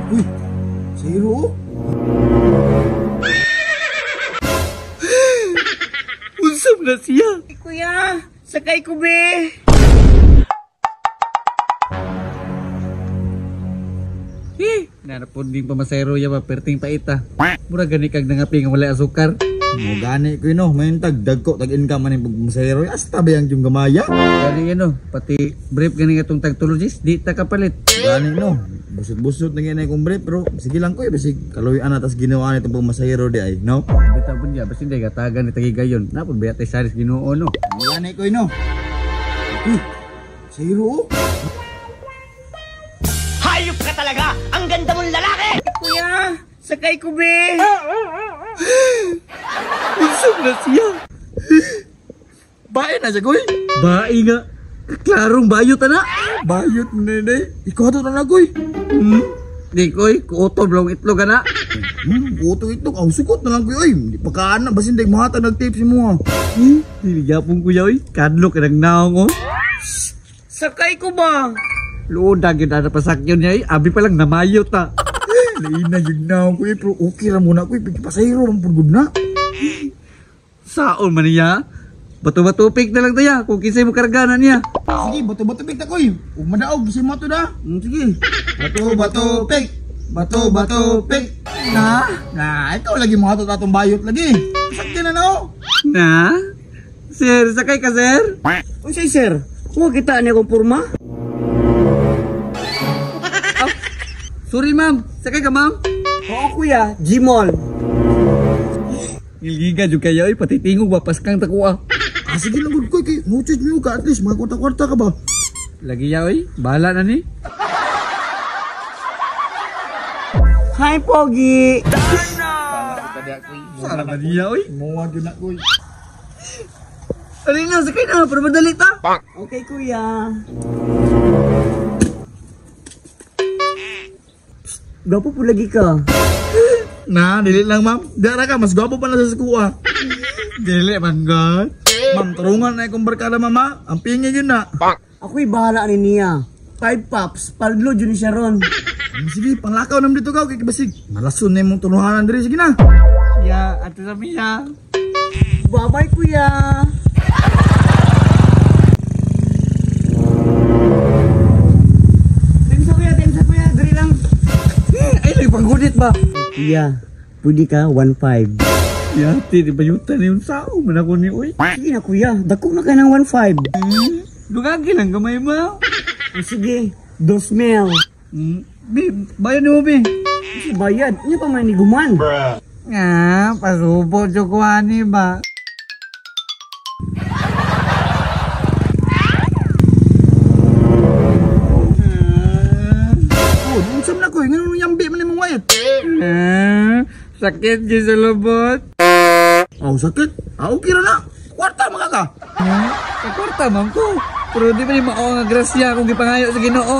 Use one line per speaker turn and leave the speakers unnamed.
Uy, zero.
Unsam na siya.
Kuya, sakay ko be.
Eh, narapon din pamasero ya ba perting paita. Mura gani kag nangapi nga wala asukar.
Mo gani ko no, may tag dagko tag income man yung pagmasero. Asta ba yang yung gamaya?
Gani ano, pati brief gani atong tagtulogis, di ta kapalit.
Gani no, busot-busot na ganyan kong brief pero sige lang ko eh, basig kaluyan na tas ginawa nitong pagmasero di ay, no?
Bitaw pun niya, basta hindi gatagan ni tagigayon. Napon ba tay saris Ginoo no?
Mo gani ko no. Uy, zero.
Hayop ka talaga! Ang ganda mong lalaki!
Kuya, sakay ko be.
Unsam na siya.
Bae na siya koy.
Bae nga. Klarong bayot ana.
Bayot mo na day. Ikaw to na koy.
Di koy, kuotob lang itlog ana.
Kuoto itlog. Aw, sukot na lang koy. Oy, di pa kaana basin day mahatag nag-tips mo.
Dili gyapon kuya oy. Kadlok ka nang naong oh.
Sakay ko ba?
Luoda gyud ana pasakyon niya oy. Abi pa lang namayo ta.
Lain na gyud naong koy, pero okay ra muna koy. Pasahero man pud gud na.
Saon man niya? Bato-bato pick na lang taya kung kinsay mo karga na niya.
Sige, bato-bato pick ta koy. Ug madaog si mo to da. Sige. Bato-bato pick. Bato-bato pick. Na, na ikaw lagi mo ato atong bayot lagi. Sakyan na no.
Na? Sir, sakay ka sir?
Unsay sir? Wa kita ni akong porma?
Oh, sorry ma'am, sakay ka ma'am?
Oo kuya, Gmall.
Gilgiga jud kayo oy, pati tingog ba paskang takuha.
Ah, sige lang gud koy kay no choice mo ka at least mga kwarta-kwarta ka ba.
Lagi ya oy, bahala na ni.
Hi pogi.
Sara ba niya oy?
Muwa gyud na koy.
Alin na, sakay na, para madali ta.
Okay kuya. Gapo po lagi ka.
Na, dili lang ma'am. Dara ka, mas gwapo pa na sa kuha.
Dili man god.
Ma'am, turungan na akong barkada mama. Ang pingi yun na.
Ako'y bahala ni niya. 5 pops, pallo dyan siya ron.
Sige, panglakaw naman dito ka. Kay basig. Malason na imong tuluhanan diri. Sige na.
Ya, ato sa miya.
Bye-bye kuya. Tensa kuya, diri lang.
Ay, lagi panggunit ba?
Kuya, pwede ka 1.5.
Yati, di ba yutan yung sao man ako ni uy.
Sige na kuya, dako na ka ng 1.5.
Dugagi lang gamay ma.
Sige, 2,000.
Bi, bayad mo bi.
Sige, bayad. Ano pa man ni guman?
Nga, pasubo jokuani ba?
Oh, unsam na koy. Ngano yambi man imong wayat?
Sakit gyud sa lubot.
Oh, sakit. Ah, okay ra na. Kwarta maka ka.
Sa kwarta man ko. Pero di ba ni mao nga grasya kung gipangayo sa Ginoo.